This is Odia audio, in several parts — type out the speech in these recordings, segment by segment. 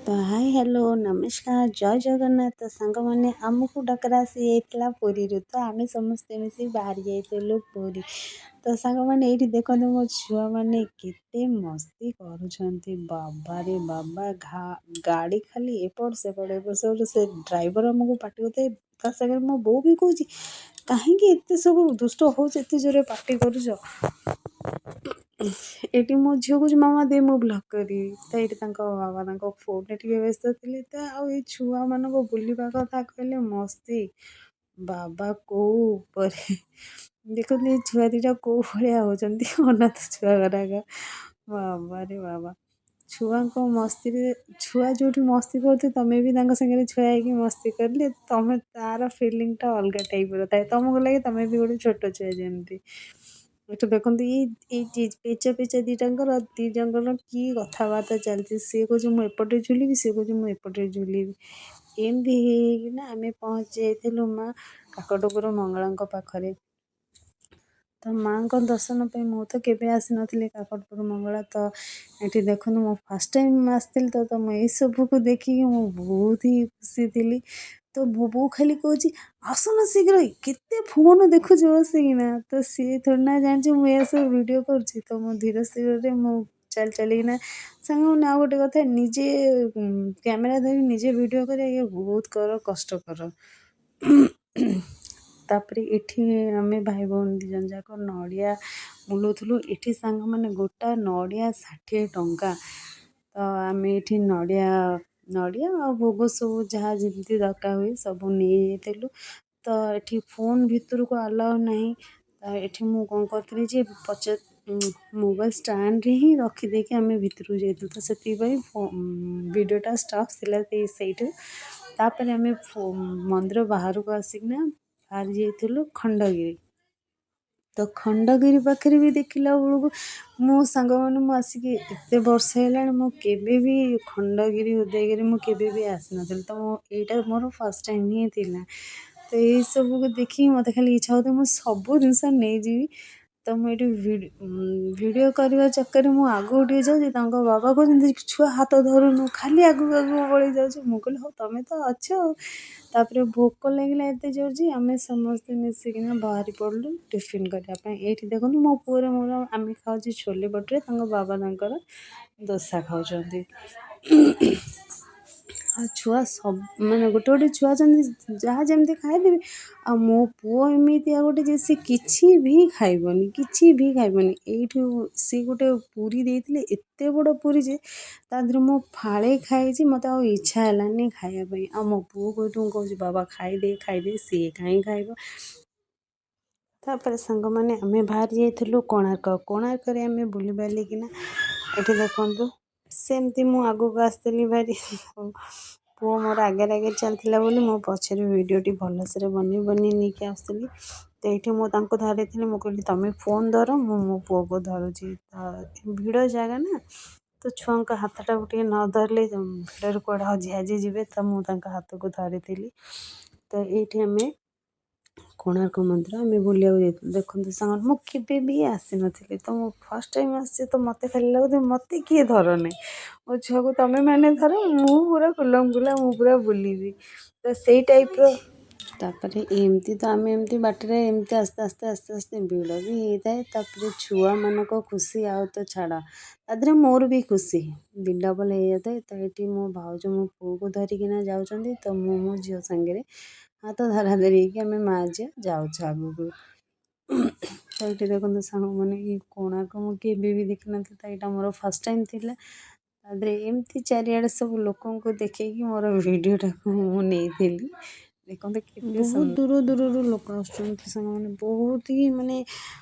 ତ ହାଇ, ହ୍ୟାଲୋ, ନମସ୍କାର, ଜୟ ଜଗନ୍ନାଥ। ତ ସାଙ୍ଗମାନେ, ଆମକୁ ଡକରା ଆସିଯାଇଥିଲା ପୁରୀରୁ। ତ ଆମେ ସମସ୍ତେ ମିଶି ବାହାରି ଯାଇଥିଲୁ ପୁରୀ। ତ ସାଙ୍ଗମାନେ, ଏଇଠି ଦେଖନ୍ତୁ ମୋ ଛୁଆମାନେ କେତେ ମସ୍ତି କରୁଛନ୍ତି। ବାବାରେ ବାବା, ଘା ଗାଡ଼ି ଖାଲି ଏପଟ ସେପଟ ଏପଟ ସେପଟ। ସେ ଡ୍ରାଇଭର ଆମକୁ ପାଟି କରୁଥାଏ, ତା ସାଙ୍ଗରେ ମୋ ବୋଉ ବି କହୁଛି, କାହିଁକି ଏତେ ସବୁ ଦୁଷ୍ଟ ହେଉଛ, ଏତେ ଜୋରେ ପାଟି କରୁଛ? ଏଇଠି ମୋ ଝିଅ କହୁଛି, ମାମା ଦେ, ମୁଁ ବ୍ଲଗ୍ କରିବି। ତ ଏଇଠି ତାଙ୍କ ବାବା ତାଙ୍କ ଫୋନ୍ରେ ଟିକେ ବ୍ୟସ୍ତ ଥିଲେ। ତ ଆଉ ଏଇ ଛୁଆମାନଙ୍କ ବୁଲିବା କଥା କହିଲେ ମସ୍ତି, ବାବା, କେଉଁ ଉପରେ। ଦେଖନ୍ତୁ, ଏଇ ଛୁଆ ଦୁଇଟା କେଉଁ ଭଳିଆ ହେଉଛନ୍ତି, ଅନାଥ ଛୁଆ ଗୁଡ଼ାକ। ବାବାରେ ବାବା, ଛୁଆଙ୍କ ମସ୍ତିରେ, ଛୁଆ ଯେଉଁଠି ମସ୍ତି କରୁଥିବେ, ତୁମେ ବି ତାଙ୍କ ସାଙ୍ଗରେ ଛୁଆ ହେଇକି ମସ୍ତି କଲେ ତୁମେ ତା'ର ଫିଲିଙ୍ଗଟା ଅଲଗା ଟାଇପ୍ର ଥାଏ। ତୁମକୁ ଲାଗେ ତୁମେ ବି ଗୋଟେ ଛୋଟ ଛୁଆ ଯେମିତି। ଏଠୁ ଦେଖନ୍ତୁ, ଏଇ ପେଚା ପେଚା ଦୁଇଟାଙ୍କର କି କଥାବାର୍ତ୍ତା ଚାଲିଛି। ସିଏ କହୁଛି ମୁଁ ଏପଟେ ଝୁଲିବି, ସିଏ କହୁଛି ମୁଁ ଏପଟେ ଝୁଲିବି। ଏମିତି ହେଇ ହେଇକିନା ଆମେ ପହଞ୍ଚି ଯାଇଥିଲୁ ମା କାକଟପୁର ମଙ୍ଗଳାଙ୍କ ପାଖରେ। ତ ମାଆଙ୍କ ଦର୍ଶନ ପାଇଁ ମୁଁ ତ କେବେ ଆସିନଥିଲି କାକଟପୁର ମଙ୍ଗଳା। ତ ଏଠି ଦେଖନ୍ତୁ, ମୁଁ ଫାର୍ଷ୍ଟ ଟାଇମ୍ ଆସିଥିଲି। ତ ମୁଁ ଏଇସବୁକୁ ଦେଖିକି ମୁଁ ବହୁତ ହିଁ ଖୁସି ଥିଲି। ତ ମୋ ବୋଉ ଖାଲି କହୁଛି, ଆସୁନ ଶୀଘ୍ର, କେତେ ଫୋନ୍ ଦେଖୁଛୁ ବସିକିନା? ତ ସିଏ ଥୋଡ଼ି ନା ଜାଣିଛି ମୁଁ ଏସବୁ ଭିଡ଼ିଓ କରୁଛି। ତ ମୁଁ ଧୀର ସ୍ଥିରରେ ମୁଁ ଚାଲି ଚାଲିକିନା। ସାଙ୍ଗମାନେ, ଆଉ ଗୋଟେ କଥା, ନିଜେ କ୍ୟାମେରା ଧରି ନିଜେ ଭିଡ଼ିଓ କରିବା ଇଏ ବହୁତ କର କଷ୍ଟକର। ତାପରେ ଏଠି ଆମେ ଭାଇ ଭଉଣୀ ଦୁଇ ଜଣ ଯାକ ନଡ଼ିଆ ବୁଲଉଥିଲୁ। ଏଠି ସାଙ୍ଗମାନେ, ଗୋଟା ନଡ଼ିଆ 60 ଟଙ୍କା। ତ ଆମେ ଏଠି ନଡ଼ିଆ ଆଉ ଭୋଗ ସବୁ ଯାହା ଯେମିତି ଦରକାର ହୁଏ, ସବୁ ନେଇଯାଇଥିଲୁ। ତ ଏଠି ଫୋନ୍ ଭିତରକୁ ଆଲାଉ ନାହିଁ। ତ ଏଠି ମୁଁ କ'ଣ କରିଥିଲି ଯେ ମୋବାଇଲ୍ ଷ୍ଟାଣ୍ଡରେ ହିଁ ରଖିଦେଇକି ଆମେ ଭିତରକୁ ଯାଇଥିଲୁ। ତ ସେଥିପାଇଁ ଭିଡ଼ିଓଟା ଷ୍ଟପ୍ ଥିଲା ସେଇଠୁ। ତାପରେ ଆମେ ମନ୍ଦିର ବାହାରକୁ ଆସିକିନା ବାହାରି ଯାଇଥିଲୁ ଖଣ୍ଡଗିରି। ତ ଖଣ୍ଡଗିରି ପାଖରେ ବି ଦେଖିଲା ବେଳକୁ ମୋ ସାଙ୍ଗମାନେ, ମୁଁ ଆସିକି ଏତେ ବର୍ଷ ହେଲାଣି, ମୁଁ କେବେ ବି ଖଣ୍ଡଗିରି, ଉଦୟଗିରି ମୁଁ କେବେ ବି ଆସିନଥିଲି। ତ ମୁଁ ଏଇଟା ମୋର ଫାର୍ଷ୍ଟ ଟାଇମ୍ ହିଁ ଥିଲା। ତ ଏଇସବୁକୁ ଦେଖିକି ମୋତେ ଖାଲି ଇଚ୍ଛା ହେଉଥିବ ମୁଁ ସବୁ ଜିନିଷ ନେଇଯିବି। ତ ମୁଁ ଏଇଠି ଭିଡ଼ିଓ କରିବା ଚକ୍କରରେ ମୁଁ ଆଗକୁ ଟିକେ ଯାଉଛି, ତାଙ୍କ ବାବା କହୁଛନ୍ତି, ଛୁଆ ହାତ ଧରୁନୁ, ଖାଲି ଆଗକୁ ଆଗକୁ ପଳେଇ ଯାଉଛୁ। ମୁଁ କହିଲି, ହଉ, ତମେ ତ ଅଛ ଆଉ। ତାପରେ ଭୋକ ଲାଗିଲା ଏତେ ଜୋର ଯେ ଆମେ ସମସ୍ତେ ମିଶିକିନା ବାହାରି ପଡ଼ିଲୁ ଟିଫିନ୍ କରିବା ପାଇଁ। ଏଇଠି ଦେଖନ୍ତୁ, ମୋ ପୁଅର ମୋର ଆମେ ଖାଉଛୁ ଛୋଲେ ଭଟୁରେ, ତାଙ୍କ ବାବା ତାଙ୍କର ଦୋସା ଖାଉଛନ୍ତି। ଆଉ ଛୁଆ ସବୁ ମାନେ ଗୋଟେ ଗୋଟେ ଛୁଆ ଅଛନ୍ତି, ଯାହା ଯେମିତି ଖାଇଦେବେ। ଆଉ ମୋ ପୁଅ ଏମିତିଆ ଗୋଟେ ଯେ ସେ କିଛି ବି ଖାଇବନି, କିଛି ବି ଖାଇବନି। ଏଇଠୁ ସେ ଗୋଟେ ପୁରୀ ଦେଇଥିଲେ, ଏତେ ବଡ଼ ପୁରୀ ଯେ ତା ଦେହରୁ ମୁଁ ଫାଳେ ଖାଇଛି, ମୋତେ ଆଉ ଇଚ୍ଛା ହେଲାନି ଖାଇବା ପାଇଁ। ଆଉ ମୋ ପୁଅକୁ ଏଇଠୁ ମୁଁ କହୁଛି, ବାବା, ଖାଇଦେ, ଖାଇଦେ। ସିଏ କାହିଁ ଖାଇବ? ତାପରେ ସାଙ୍ଗମାନେ, ଆମେ ବାହାରି ଯାଇଥିଲୁ କୋଣାର୍କ। କୋଣାର୍କରେ ଆମେ ବୁଲିବାଲିକିନା, ଏଠି ଦେଖନ୍ତୁ, ସେମିତି ମୁଁ ଆଗକୁ ଆସିଥିଲି ଭାରି। ପୁଅ ମୋର ଆଗରେ ଆଗରେ ଚାଲିଥିଲା ବୋଲି ମୋ ପଛରେ ଭିଡ଼ିଓଟି ଭଲସେରେ ବନେଇ ବନେଇ ନେଇକି ଆସୁଥିଲି। ତ ଏଇଠି ମୁଁ ତାଙ୍କୁ ଧରିଥିଲି। ମୁଁ କହିଲି, ତୁମେ ଫୋନ୍ ଧର, ମୁଁ ମୋ ପୁଅକୁ ଧରୁଛି। ତ ଭିଡ଼ ଜାଗା ନା, ତ ଛୁଆଙ୍କ ହାତଟାକୁ ଟିକେ ନ ଧରିଲେ ଭିଡ଼ରେ କୁଆଡ଼େ ହଜି ହାଜି ଯିବେ। ତ ମୁଁ ତାଙ୍କ ହାତକୁ ଧରିଥିଲି। ତ ଏଇଠି ଆମେ କୋଣାର୍କ ମନ୍ଦିର ଆମେ ବୁଲିବାକୁ ଯାଇଥିଲୁ। ଦେଖନ୍ତୁ ସାଙ୍ଗ, ମୁଁ କେବେ ବି ଆସିନଥିଲି, ତ ମୁଁ ଫାର୍ଷ୍ଟ ଟାଇମ୍ ଆସିଛି। ତ ମୋତେ ଖାଲି ଲାଗୁଥିବ ମୋତେ କିଏ ଧରନି, ମୋ ଛୁଆକୁ ତୁମେମାନେ ଧର, ମୁଁ ପୁରା ଖୁଲମଖୁଲା, ମୁଁ ପୁରା ବୁଲିବି। ତ ସେଇ ଟାଇପ୍ର। ତାପରେ ଏମିତି ତ ଆମେ ଏମିତି ବାଟରେ ଏମିତି ଆସ୍ତେ ଆସ୍ତେ ଆସ୍ତେ ଆସ୍ତେ ଭିଡ଼ ବି ହେଇଥାଏ। ତାପରେ ଛୁଆମାନଙ୍କ ଖୁସି ଆଉ ତ ଛାଡ଼, ତା ଦେହରେ ମୋର ବି ଖୁସି ଦି ଡବଲ୍ ହେଇଯାଇଥାଏ। ତ ଏଠି ମୋ ଭାଉଜ ମୋ ପୁଅକୁ ଧରିକିନା ଯାଉଛନ୍ତି, ତ ମୁଁ ମୋ ଝିଅ ସାଙ୍ଗରେ ହାତ ଧରାଧରି ହେଇକି ଆମେ ମା' ଝିଅ ଯାଉଛୁ ଆଗକୁ। ତ ଏଇଠି ଦେଖନ୍ତୁ ସାଙ୍ଗମାନେ, ଏଇ କୋଣାର୍କ ମୁଁ କେବେ ବି ଦେଖିନଥିଲି, ତ ଏଇଟା ମୋର ଫାର୍ଷ୍ଟ ଟାଇମ୍ ଥିଲା। ତା ଦେହରେ ଏମିତି ଚାରିଆଡ଼େ ସବୁ ଲୋକଙ୍କୁ ଦେଖେଇକି ମୋର ଭିଡ଼ିଓଟାକୁ ମୁଁ ନେଇଥିଲି। ଦେଖନ୍ତୁ, କେତେ ବହୁତ ଦୂର ଦୂରରୁ ଲୋକ ଆସୁଛନ୍ତି ସାଙ୍ଗମାନେ, ବହୁତ ହିଁ ମାନେ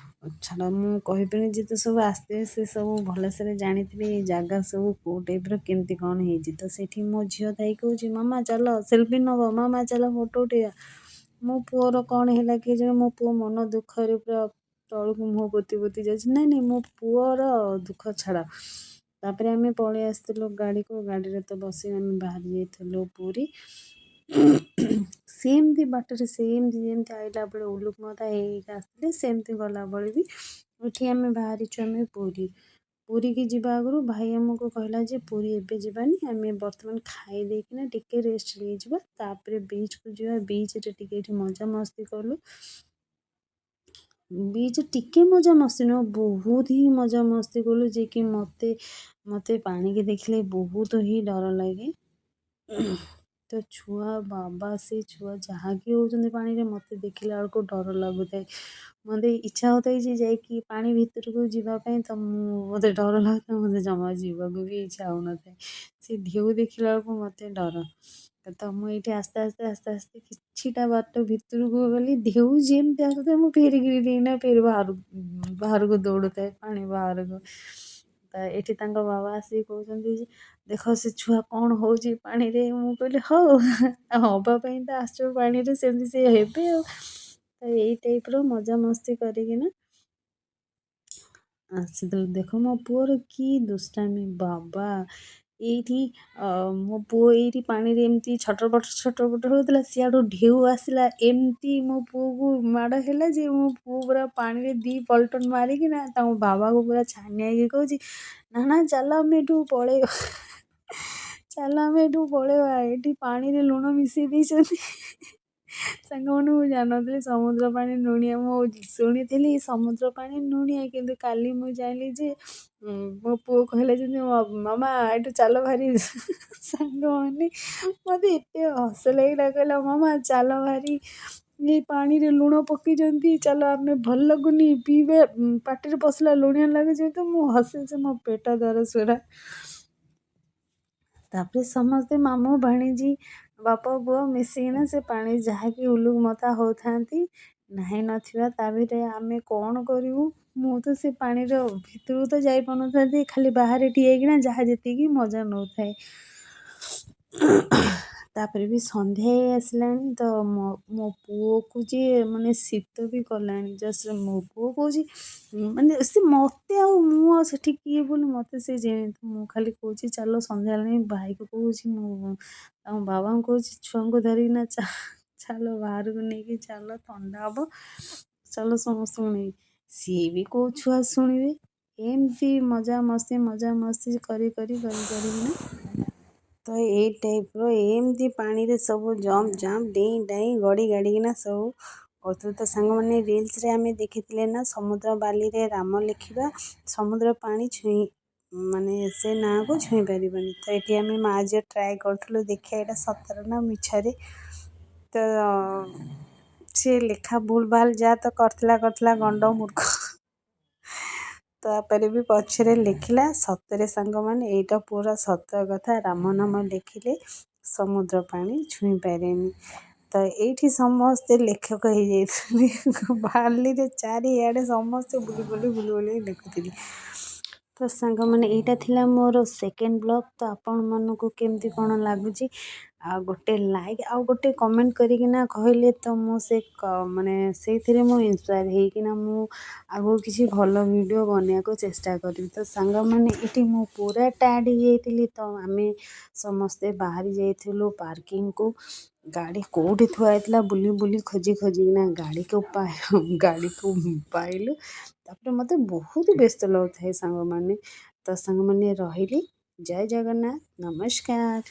ଛାଡ଼, ମୁଁ କହିପାରିନି। ଯେତେ ସବୁ ଆସିଥିବେ, ସେ ସବୁ ଭଲସେରେ ଜାଣିଥିବେ ଏଇ ଜାଗା ସବୁ କେଉଁ ଟାଇପ୍ର, କେମିତି କ'ଣ ହେଇଛି। ତ ସେଇଠି ମୋ ଝିଅ ଥାଇ କହୁଛି, ମାମା ଚାଲ, ସେଲ୍ଫି ନେବ, ମାମା ଚାଲ, ଫଟୋ ଉଠେଇବା। ମୋ ପୁଅର କ'ଣ ହେଲା କେଜାଣି, ମୋ ପୁଅ ମନ ଦୁଃଖରେ ପୁରା ତଳକୁ ମୁହଁ ପୋତି ପୋତି ଯାଉଛି। ନାଇଁ ନାଇଁ, ମୋ ପୁଅର ଦୁଃଖ ଛାଡ଼। ତାପରେ ଆମେ ପଳେଇ ଆସିଥିଲୁ ଗାଡ଼ିକୁ। ଗାଡ଼ିରେ ତ ବସି ଆମେ ବାହାରି ଯାଇଥିଲୁ ପୁରୀ। ସେମିତି ବାଟରେ ସେମିତି ଯେମିତି ଆଇଲା ବେଳେ ଉଲୁକୁମତା ହେଇକି ଆସିଥିଲେ, ସେମିତି ଗଲାବେଳେ ବି ଏଠି ଆମେ ବାହାରିଛୁ ଆମେ ପୁରୀ। ପୁରୀକି ଯିବା ଆଗରୁ ଭାଇ ଆମକୁ କହିଲା ଯେ ପୁରୀ ଏବେ ଯିବାନି, ଆମେ ବର୍ତ୍ତମାନ ଖାଇ ଦେଇକିନା ଟିକେ ରେଷ୍ଟ ନେଇଯିବା, ତାପରେ ବିଚ୍କୁ ଯିବା। ବିଚ୍ରେ ଟିକେ ଏଠି ମଜାମସ୍ତି କଲୁ। ବିଚ୍ ଟିକେ ମଜାମସ୍ତି ନୁହଁ, ବହୁତ ହିଁ ମଜାମସ୍ତି କଲୁ। ଯିଏକି ମୋତେ ମୋତେ ପାଣିକି ଦେଖିଲେ ବହୁତ ହିଁ ଡର ଲାଗେ। ତ ଛୁଆ ବାବା, ସେ ଛୁଆ ଯାହାକି ହେଉଛନ୍ତି ପାଣିରେ, ମୋତେ ଦେଖିଲା ବେଳକୁ ଡର ଲାଗୁଥାଏ। ମୋତେ ଇଚ୍ଛା ହେଉଥାଏ ଯେ ଯାଇକି ପାଣି ଭିତରକୁ ଯିବା ପାଇଁ, ତ ମୁଁ ମୋତେ ଡର ଲାଗୁଥାଏ, ମୋତେ ଜମା ଯିବାକୁ ବି ଇଚ୍ଛା ହେଉନଥାଏ। ସେ ଢେଉ ଦେଖିଲା ବେଳକୁ ମୋତେ ଡର। ତ ମୁଁ ଏଇଠି ଆସ୍ତେ ଆସ୍ତେ ଆସ୍ତେ ଆସ୍ତେ କିଛିଟା ବାଟ ଭିତରକୁ ଗଲି, ଢେଉ ଯେମିତି ଆସୁଥାଏ ମୁଁ ଫେରିକିରି ଦେଇକିନା ଫେର ବାହାରକୁ ଦୌଡ଼ୁଥାଏ ପାଣି ବାହାରକୁ। ତ ଏଠି ତାଙ୍କ ବାବା ଆସିକି କହୁଛନ୍ତି ଯେ ଦେଖ ସେ ଛୁଆ କ'ଣ ହେଉଛି ପାଣିରେ। ମୁଁ କହିଲି ହଉ, ହେବା ପାଇଁ ତ ଆସିଛୁ ପାଣିରେ, ସେମିତି ସେ ହେବେ ଆଉ। ତ ଏଇ ଟାଇପ୍ର ମଜାମସ୍ତି କରିକିନା ଆସିଥିଲୁ। ଦେଖ ମୋ ପୁଅର କି ଦୁଷ୍ଟାମି ବାବା। ଏଇଠି ମୋ ପୁଅ ଏଇଠି ପାଣିରେ ଏମିତି ଛଟପଟ ଛଟପଟ ହେଉଥିଲା, ସିଆଡ଼ୁ ଢେଉ ଆସିଲା, ଏମିତି ମୋ ପୁଅକୁ ମାଡ଼ ହେଲା ଯେ ମୋ ପୁଅ ପୁରା ପାଣିରେ ଦୁଇ ପଲଟନ ମାରିକିନା ତାଙ୍କ ବାବାକୁ ପୁରା ଛାନିଆ ହେଇକି କହୁଛି, ନା ନା ଚାଲ ଆମେ ଏଠୁ ପଳେଇବା, ଚାଲ ଆମେ ଏଠୁ ପଳେଇବା, ଏଠି ପାଣିରେ ଲୁଣ ମିଶାଇ ଦେଇଛନ୍ତି। ସାଙ୍ଗମାନେ, ମୁଁ ଜାଣିନଥିଲି ସମୁଦ୍ର ପାଣି ଲୁଣିଆ। ମୁଁ ଶୁଣିଥିଲି ସମୁଦ୍ର ପାଣି ଲୁଣିଆ, କିନ୍ତୁ କାଲି ମୁଁ ଜାଣିଲି ଯେ ମୋ ପୁଅ କହିଲା ଯେମିତି, ମାମା ଏଠୁ ଚାଲ ଭାରି। ସାଙ୍ଗମାନେ, ମୋତେ ଏତେ ହସ ଲାଗିଲା। କହିଲା ମାମା ଚାଲ ଭାରି, ଏଇ ପାଣିରେ ଲୁଣ ପକେଇଛନ୍ତି, ଚାଲ ଆମେ ଭଲ ଲାଗୁନି ପିଇବା, ପାଟିରେ ପଶିଲା ଲୁଣିଆ ଲାଗୁଛି। ତ ମୁଁ ହସି ହସି ମୋ ପେଟ ଦରଜ ପୁରା। ତାପରେ ସମସ୍ତେ ମାମୁଁ ଭାଣିଜୀ ବାପା ପୁଅ ମିଶିକିନା ସେ ପାଣି ଯାହାକି ଉଲୁକୁ ମତା ହେଉଥାନ୍ତି, ନାହିଁ ନଥିବା। ତା ଭିତରେ ଆମେ କ'ଣ କରିବୁ? ମୁଁ ତ ସେ ପାଣିର ଭିତରକୁ ତ ଯାଇପାରୁନଥାନ୍ତି, ଖାଲି ବାହାରେ ଠିଆ ହେଇକିନା ଯାହା ଯେତିକି ମଜା ନେଉଥାଏ। ତାପରେ ବି ସନ୍ଧ୍ୟା ହେଇ ଆସିଲାଣି, ତ ମୋ ମୋ ପୁଅକୁ ଯେ ମାନେ ଶୀତ ବି କଲାଣି। ଜଷ୍ଟ ମୋ ପୁଅ କହୁଛି, ମାନେ ସେ ମୋତେ ଆଉ ମୁଁ ଆଉ ସେଠି କିଏ ବୋଲି ମୋତେ ସେ ଯେମିତି, ମୁଁ ଖାଲି କହୁଛି ଚାଲ ସନ୍ଧ୍ୟା ହେଲାଣି। ଭାଇକୁ କହୁଛି, ମୁଁ ତାଙ୍କ ବାବାଙ୍କୁ କହୁଛି ଛୁଆଙ୍କୁ ଧରିକିନା ଚାଲ ବାହାରକୁ ନେଇକି ଚାଲ, ଥଣ୍ଡା ହେବ, ଚାଲ ସମସ୍ତଙ୍କୁ ନେଇକି। ସିଏ ବି କେଉଁ ଛୁଆ ଶୁଣିବେ? ଏମିତି ମଜାମସ୍ତି ମଜାମସ୍ତି କରି କରି କରି କରିକିନା ତ ଏଇ ଟାଇପ୍ର ଏମିତି ପାଣିରେ ସବୁ ଜମ୍ପ ଜାମ୍ପ ଡେଇଁ ଡାଇଁ ଗଡ଼ି ଗାଡ଼ିକିନା ସବୁ କରୁଥିଲୁ। ତ ସାଙ୍ଗମାନେ, ରିଲ୍ସରେ ଆମେ ଦେଖିଥିଲେ ନା ସମୁଦ୍ର ବାଲିରେ ରାମ ଲେଖିବା, ସମୁଦ୍ର ପାଣି ଛୁଇଁ ମାନେ ସେ ନାଁକୁ ଛୁଇଁ ପାରିବନି। ତ ଏଠି ଆମେ ମା ଝିଅ ଟ୍ରାଏ କରୁଥିଲୁ, ଦେଖିବା ଏଇଟା ସତରେ ନା ମିଛରେ। ତ ସେ ଲେଖା ଭୁଲ ଭାଲ ଯାହା ତ କରିଥିଲା କରିଥିଲା ଗଣ୍ଡ ମୂର୍ଖ, ତାପରେ ବି ପଛରେ ଲେଖିଲା ସତରେ। ସାଙ୍ଗମାନେ, ଏଇଟା ପୁରା ସତ କଥା, ରାମ ନାମ ଲେଖିଲେ ସମୁଦ୍ର ପାଣି ଛୁଇଁ ପାରେନି। ତ ଏଇଠି ସମସ୍ତେ ଲେଖକ ହେଇଯାଇଥିଲେ, ବାଲିରେ ଚାରିଆଡ଼େ ସମସ୍ତେ ବୁଲି ବୁଲି ବୁଲି ବୁଲି ଲେଖୁଥିଲେ। ତ ସାଙ୍ଗମାନେ, ଏଇଟା ଥିଲା ମୋର ସେକେଣ୍ଡ ବ୍ଲଗ୍। ତ ଆପଣମାନଙ୍କୁ କେମିତି କ'ଣ ଲାଗୁଛି, ଆଉ ଗୋଟେ ଲାଇକ୍ ଆଉ ଗୋଟେ କମେଣ୍ଟ କରିକିନା କହିଲେ ତ ମୁଁ ସେ ମାନେ ସେଇଥିରେ ମୁଁ ଇନ୍ସପାୟାର ହେଇକିନା ମୁଁ ଆଗକୁ କିଛି ଭଲ ଭିଡ଼ିଓ ବନେଇବାକୁ ଚେଷ୍ଟା କରିବି। ତ ସାଙ୍ଗମାନେ, ଏଠି ମୁଁ ପୁରା ଟାୟାର୍ଡ଼ ହେଇଯାଇଥିଲି, ତ ଆମେ ସମସ୍ତେ ବାହାରି ଯାଇଥିଲୁ ପାର୍କିଂକୁ। ଗାଡ଼ି କେଉଁଠି ଥୁଆ ହେଇଥିଲା ବୁଲି ବୁଲି ଖୋଜି ଖୋଜିକିନା ଗାଡ଼ିକୁ ପାଇଲୁ। ତାପରେ ମୋତେ ବହୁତ ବ୍ୟସ୍ତ ଲାଗୁଥାଏ ସାଙ୍ଗମାନେ। ତ ସାଙ୍ଗମାନେ, ରହିଲି, ଜୟ ଜଗନ୍ନାଥ, ନମସ୍କାର।